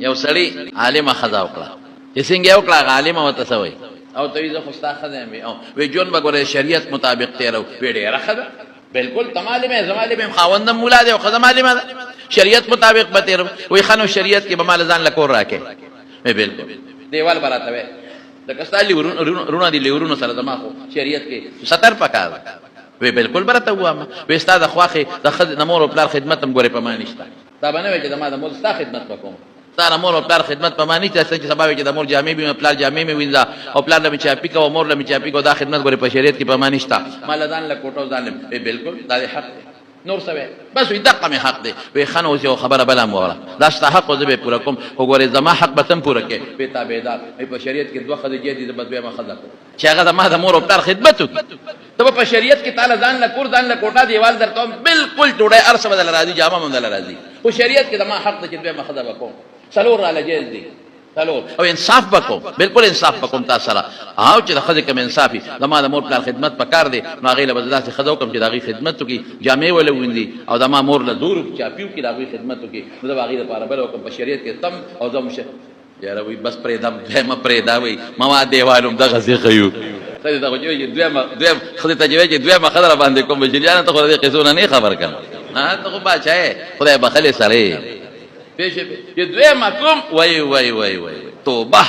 یو سړی عالمه ښځه وکړه چې څنګه یې وکړه هغه عالمه ورته څه وایي او ته وایي زه خو ستا ښځه یم او وایي ژوند به ګوره شریعت مطابق تېرو وایي ډېره ښه ده بلکل ته معلمه یې زه معلم یم خاوند هم ملا دی او ښځه معلمه ده شریعت مطابق به تېروم وایي ښه نو شریعت کې به ما له ځان له کور راکړې وایي بلکل دیوال به راته وایي لکه ستا لورونه دي لورونو سره زما خو شریعت کې ستر پکار ده وی بالکل برته وامه وی ستا د خواخې د ښځې د مور او پلار خدمت هم ګورې په ما نشته دا به نه وي چې زما د مور ستا خدمت به کوم ستا د مور او پلار خدمت په ما نشته چې سبا وي چې د مور جامې به پلار جامې مې وینځه او پلار له مې چاپي کوه مور له مې چاپي کوه دا خدمت ګورې په شریعت کې په ما نشته ما له ځان له کوټو ځان له بالکل دا دې حق دی نور څه وایې بس وي دقه مې حق دی وی ښه نو اوس یوه خبره بله هم واوره دا ستا حق و زه به یې پوره کوم خو ګورې زما حق به څنګه پوره کړې وی تابعدار وی په شریعت کې دوه ښځې جایز دي زه به دویمه ښځه کوم چې هغه زما د مور او پلار خدمت وکړي ته به په شریعت کې تاله ځان له کور ځان له کوټه دیوال درته کوم بالکل ډوډۍ هر څه به درله راځي جامه به هم درله راځي خو شریعت کې زما حق دی چې دویمه ښځه به کوم څلور راله جایز دي څلور او انصاف به کوم بالکل انصاف به کوم تاسو سره او چې د ښځې کوم انصاف وي زما د مور پلار خدمت په کار دی نو هغې له به زه داسې ښځه وکړم چې د هغوی خدمت وکړي جامې وله ووینځي او د ما مور له زور وکړي چاپي وکړي د هغوی خدمت وکړي نو زه به هغوی دپاره بله وکړم په شریعت کې تم او زه هم یاره وی بس پرېږدم دویمه پرېږده وی ما ما دیوال هم دغسې ښه یو ښځې ته خو چې وایي چې دویمه دویم ښځې ته چې وایي چې دویمه ښځه راباندې کوم بشیر جانه ته خو د دې قصو نه نه خبر که نه ته خو باچا یې خدای بخښلی سړی یې پوه شوې چې دویمه کوم وای وای وای وای توبه.